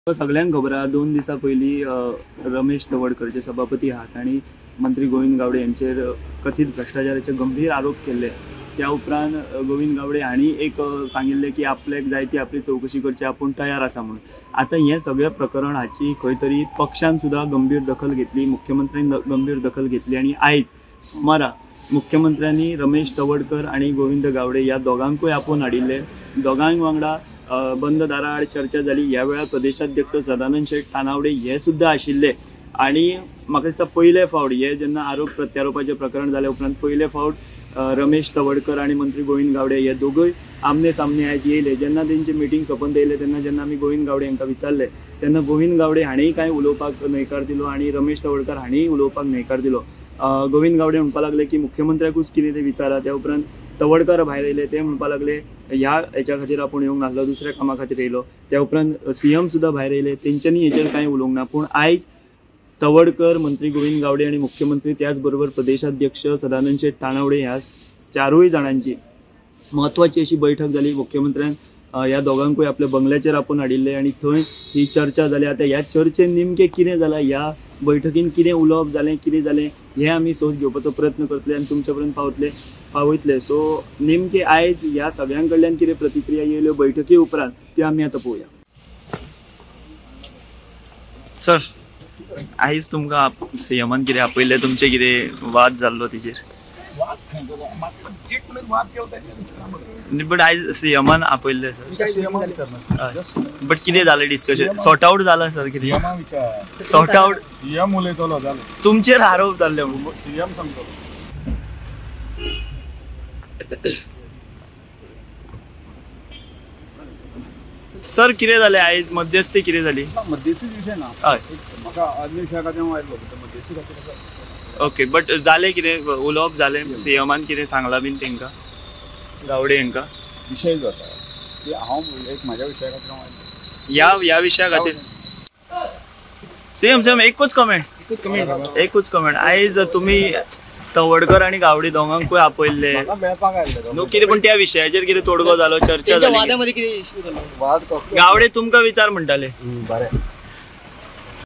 सगळ्यांक खबर आहा, 2 दिसां पयलीं रमेश तवडकर जे सभापती आहात आनी मंत्री गोविंद गावडे यांचेर कथीत भ्रष्टाचाराचे गंभीर आरोप केल्ले. त्या उपरांत गोविंद गावडे हांणी एक सांगिल्लें की आपल्याक जाय ती आपली चवकशी करची, आपूण तयार आसा म्हणून. आतां हें सगळें प्रकरण हाची खंय तरी पक्षान सुद्दां गंभीर दखल घेतली, मुख्यमंत्र्यान गंभीर दखल घेतली आनी आयज सोमारा मुख्यमंत्र्यांनी रमेश तवडकर आनी गोविंद गावडे ह्या दोगांकूय आपोवन हाडिल्ले. दोगांक वांगडा बंद दारा आड चर्चा जाली. ह्या वेळार प्रदेशाध्यक्ष सदानंद शेट तानावडे हे सुद्दां आशिल्ले आनी म्हाका दिसता पयले फावट हे जेन्ना आरोप प्रत्यारोपाचें प्रकरण जाले उपरांत पयले फावट रमेश तवडकर आनी मंत्री गोविंद गावडे हे दोगूय आमने सामने आयज येयले. जेन्ना तेंची मिटींग सोंपोवन येयले तेन्ना जेन्ना आमी गोविंद गावडे हांकां विचारले तेन्ना गोविंद गावडे हांणीय कांय उलोवपाक न्हयकार दिलो आनी रमेश तवडकर हांणीय उलोवपाक न्हयकार दिलो. गोविंद गावडे म्हणपाक लागले की मुख्यमंत्र्याकूच कितें तें विचारा. त्या उपरांत तवडकर भायर येयले, ते म्हणपाक लागले ह्या हेच्या खातीर आपूण येवंक नासलो, दुसऱ्या कामा खातीर येयलो. त्या उपरांत सीएम सुद्दां भायर येयले, तेंच्यांनी हेचेर कांय उलोवंक ना. पूण आयज तवडकर, मंत्री गोविंद गावडे आनी मुख्यमंत्री त्याच बरोबर प्रदेशाध्यक्ष सदानंद शेट तानावडे ह्या चारूय जाणांची म्हत्वाची अशी बैठक जाली. मुख्यमंत्र्यान ह्या दोगांकूय आपल्या बंगल्याचेर आपोवन हाडिल्ले आनी थंय ही चर्चा जाली. आतां ह्या चर्चेन नेमकें कितें जालां, ह्या बैठकीन कितें उलोवप जालें, कितें जालें हें आमी सोद घेवपाचो प्रयत्न करतले आनी तुमचे पर्यंत पावयतले. सो नेमके आयज ह्या सगळ्यां कडल्यान कितें प्रतिक्रिया येयल्यो बैठकी उपरांत त्यो आमी आतां पळोवया. सर, आयज तुमकां सीएमान कितें आपयल्लें, तुमचें कितें वाद जाल्लो तिचेर? बट आयज सीएमान आपयल्लें सर, बट कितें जालें डिस्कशन सॉर्ट आवट जालां सर? कितें सॉर्ट आवट? सीएम उलयतलो जालें, तुमचेर आरोप जाल्ले म्हणून सीएम सांगतलो. सर, कितें जालें आयज मध्यस्थी कितें जाली? मध्यस्थी विशय ना, म्हाका आदल्या विशया खातीर हांव आयलो, मध्यस्थी खातीर. ओके, बट जालें कितें उलोवप जालें? सीएमान कितें सांगलां बीन तेंकां, गावडे हांकां? विशय जो आसा की हांव एक म्हाज्या विशया खातीर हांव आयलो, ह्या विशया खातीर. सीएम सीएम एकूच कमेंट, एकूच कमेंट. आयज तुमी तवडकर आनी गावडे दोगांकूय आपयल्ले न्हू कितें, पूण त्या विशयाचेर कितें तोडगो जालो, चर्चा जाली? गावडे तुमकां विचार म्हणटाले. बरें,